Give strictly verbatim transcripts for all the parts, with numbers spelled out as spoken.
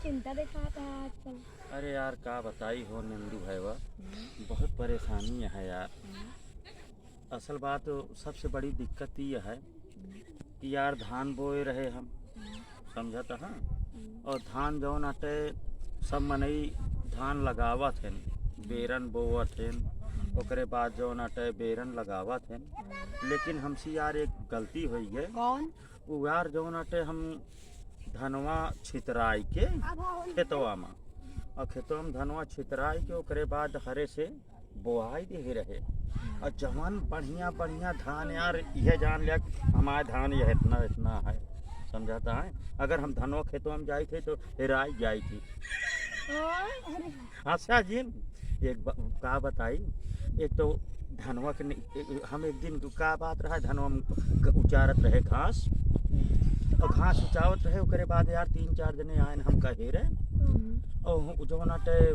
चिंता दिखाता है आजकल। अरे यार, का बताई हो नंदू भैया, हम्म। बहुत परेशानी है यार। हम्म। असल बात, सबसे बड़ी दिक्कत ये है हम्म। कि यार, धान बोए रहे हम, हम्म। समझत ह? हम्म। और धान जौन आटे, सब मनई धान लगावत हैं, बेरन बोवत हैं, ओकरे बाद जौन आटे, बेरन लगावत हैं। लेकिन हमसे यार, एक गलती होई है। कौन? उ यार, जौन आटे, हम धनवा छितराई के खेतवा में, और खेतवा में धनवा छितराई के, ओकरे बाद हरे से बोआई देहे रहे। और जवन बढ़िया बढ़िया धान यार, यह जान लिया कि हमारे धान यह इतना इतना है, समझत ह? अगर हम धनवा खेतवा में जाई थे तो हेराई जाई थी। हाँ, अच्छा जी, एक ब-, का बताई, एक तो धनवा के नि-, ए-, हम एक दिन का बात रहा, धनवा में ग-, उचारत रहे घास, और घास उचावत रहे, ओकरे बाद यार तीन चार जने आयन हमका हेरे, हम्म। और जौन आटे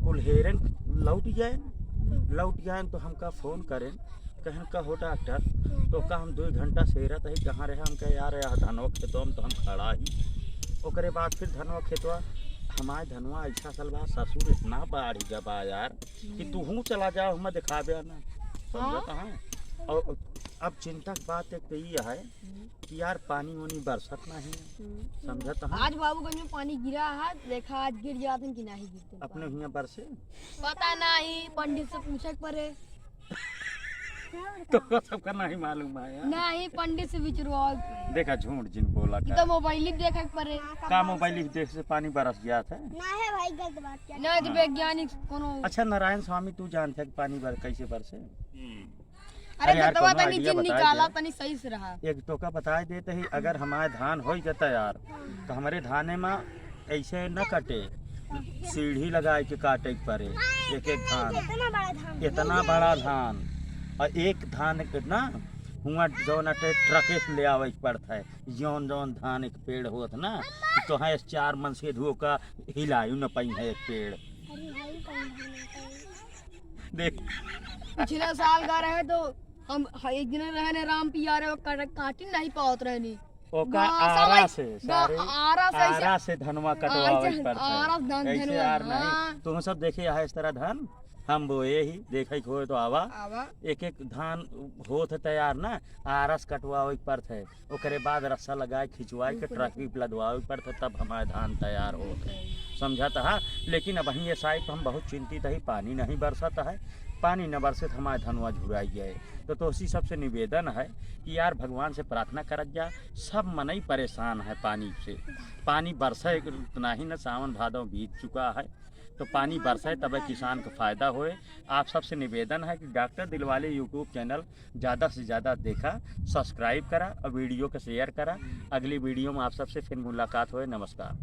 कुल हेरेन, लौट जाएन, हम्म। लौट जाएन तो हमका फोन करेन, कहन का हो डॉक्टर, हम्म। तो का हम दो घंटा से हेरत ही, कहाँ रहे? हम कहे, "यार, यार, धनवा खेतवा में तो हम खड़ा ही।" ओकरे बाद फिर धनवा खेतवा, हमारे धनवा ऐसा सल बा, ससुर इतना बाढ़ गया बा यार, कि हम्म। तू हूँ चला जाओ, हमें दिखाबे ना। हाँ। समझत ह? और अब चिंता की बात एक तो ये है हम्म। कि यार, पानी वानी बरसत नहीं है। हम्म। समझत ह? आज बाबूगंज में पानी गिरा है, देखा आज गिर जाते कि नहीं गिरते अपने पानी। हियाँ बरसे? पता नहीं, पंडित से पूछे के पड़े। तो सबका नहीं मालूम है यार। नहीं, पंडित से विचारवा। देखा, झूठ जिन बोला ये का। तो मोबाइल ही देखे के पड़े। का मोबाइल ही देख से पानी बरस जात है? ना है भाई, गलत बात क्या? नहीं, तो हाँ। वैज्ञानिक कोनो अच्छा, नारायण स्वामी, तू जानते है कि पानी बर-, कैसे बरसे? हम्म। अरे, अरे यार, दतवा कोनो तनी idea जिन बताए निकाला, दे। तनी सही से रहा। एक टोका बताए देते ही, अगर हमारे धान हो जाता यार, तो हमारे धाने में ऐसे न कटे, सीढ़ी लगाए के काटे के पड़े एक एक धान। इतना बड़ा धान। इतना बड़ा धान। और एक धान कितना हुआ, जौन अटे ट्रके से ले आवे के पड़ता है। जौन जौन धान एक पेड़ होत ना, तो है चार मन से धुओ का हिलायु न पाई है एक पेड़। अरे भाई, कौन धान होता है? देख। पिछले साल का रहे तो हम ह-, एक दिन रहने राम पियारे, वो काट-, काटी नहीं पावत रहनी। ओका गा-, आरा समझ, से, गा-, सारे आरा से ऐसे आरा से धनवा कटवावे ऐसे के पड़त है। आरा से धान ऐसे धनवा, आर नहीं। हाँ। तुम सब देखे यहाँ इस तरह धान हम बोए ही, देखे के होए तो आवा। आवा। एक एक धान होत है तैयार ना, आरा से कटवावे के पड़त है। ओकरे बाद रस्सा लगाए, खिंचवाए के बिल्कुल। ट्रक भी लदवावे के पड़त है, तब हमारे धान तैयार होत है। समझत ह? लेकिन अबहीं ये साइड हम बहुत चिंतित है, पानी नहीं बरसत है, पानी न बरसे तो हमारे धनवा झुराई जाए। तो तोहसी सबसे निवेदन है कि यार, भगवान से प्रार्थना करत जा, सब मनई परेशान है पानी से। पानी बरसे उतना ही न, सावन भादव बीत चुका है, तो पानी बरसे तबे किसान को फायदा होए। आप सबसे निवेदन है कि डॉक्टर दिलवाले YouTube चैनल ज़्यादा से ज़्यादा देखा, subscribe करा और वीडियो को share करा। अगली वीडियो में आप सबसे फिर मुलाकात होए। नमस्कार।